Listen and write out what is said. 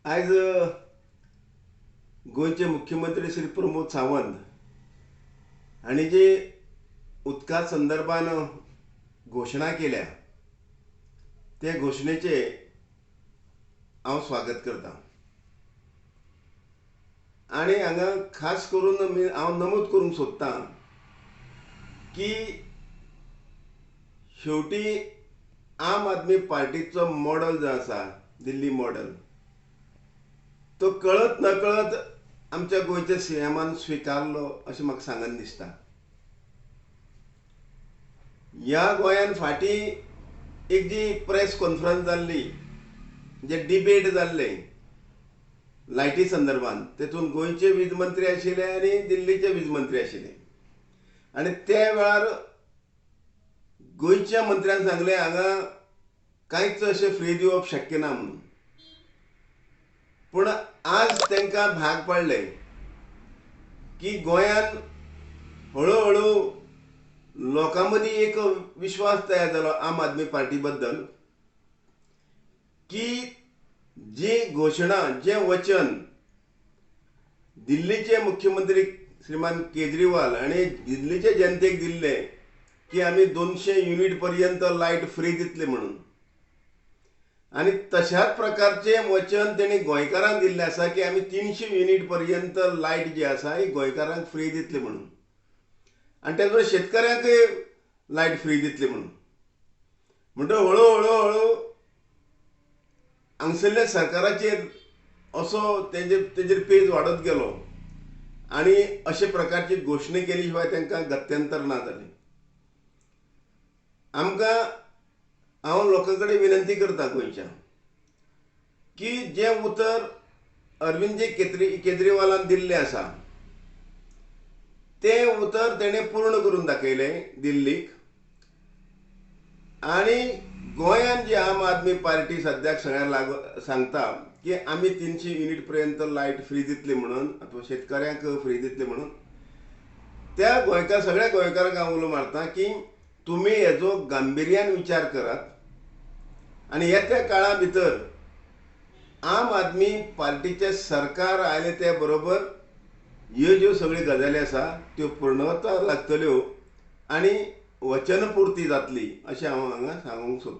आयज गोंयचे मुख्यमंत्री श्री प्रमोद सावंत हांणी जी उदका संदर्भान घोशणा केल्या ते घोशणेचे हांव स्वागत करता. आनी हांगा खास करून हांव नमूद करूंक सोदतां की शेवटी आम आदमी पार्टीचो मॉडल जो आसा, दिल्ली मॉडल, तो कळत नकळत आमच्या गोंयच्या सीएमान स्विकारलो अशें म्हाका सांगन दिसता. ह्या गोंयान फाटीं एक जी प्रेस कॉन्फरन्स जाल्ली, जे डिबेट जाल्ले लायटी संदर्भान, तेतून गोंयचे वीज मंत्री आशिल्ले आनी दिल्लीचे वीज मंत्री आशिल्ले आनी त्या वेळार गोंयच्या मंत्र्यान सांगलें हांगा कांयच अशें फ्री दिवप शक्य ना म्हणून. पूण आज तांकां भाग पडलें की गोंयान हळुहळू लोकां मदीं एक विश्वास तयार जालो आम आदमी पार्टी बद्दल की जी घोशणा, जें वचन दिल्लीचे मुख्यमंत्री श्रीमान केजरीवाल हांणी दिल्लीचे जनतेक दिल्लें की आमी 200 युनिट पर्यंत लायट फ्री दितले म्हणून, आनी तशाच प्रकारचें वचन तेणी गोंयकारांक दिल्लें आसा की आमी 300 युनिट पर्यंत लायट जी आसा ही गोंयकारांक फ्री दितले म्हणून, आनी त्याच बरोबर शेतकऱ्यांकय लायट फ्री दितले म्हणून. म्हणटकच हळू हळू हळू हांगसरल्या सरकाराचेर असो तेजेर पेज वाडत गेलो आनी अशे प्रकारची घोशणा केली शिवाय तांकां गत्यंतर ना जालें. आमकां हांव लोकां कडेन विनंती करता गोंयच्या की जें उतर अरविंदजी केजरीवालान दिल्लें आसा तें उतर तेणें पूर्ण करून दाखयलें दिल्लीक. आनी गोंयान जी आम आदमी पार्टी सद्याक सगळ्यांक लागू सांगता की आमी 300 युनिट पर्यंत लायट फ्री दितली म्हणून अथवा शेतकऱ्यांक फ्री दितली म्हणून, त्या गोंयकार सगळ्या गोंयकारांक हांव उलो मारता की तुमी हेजो गांभिर्यान विचार करात आनी येत्या काळा भितर आम आदमी पार्टीचें सरकार आयलें ते बरोबर ह्यो ज्यो सगळ्यो गजाली आसा त्यो पूर्णत्वाक लागतल्यो आनी वचनपुर्ती जातली अशें हांव हांगा सांगूंक सोदतां.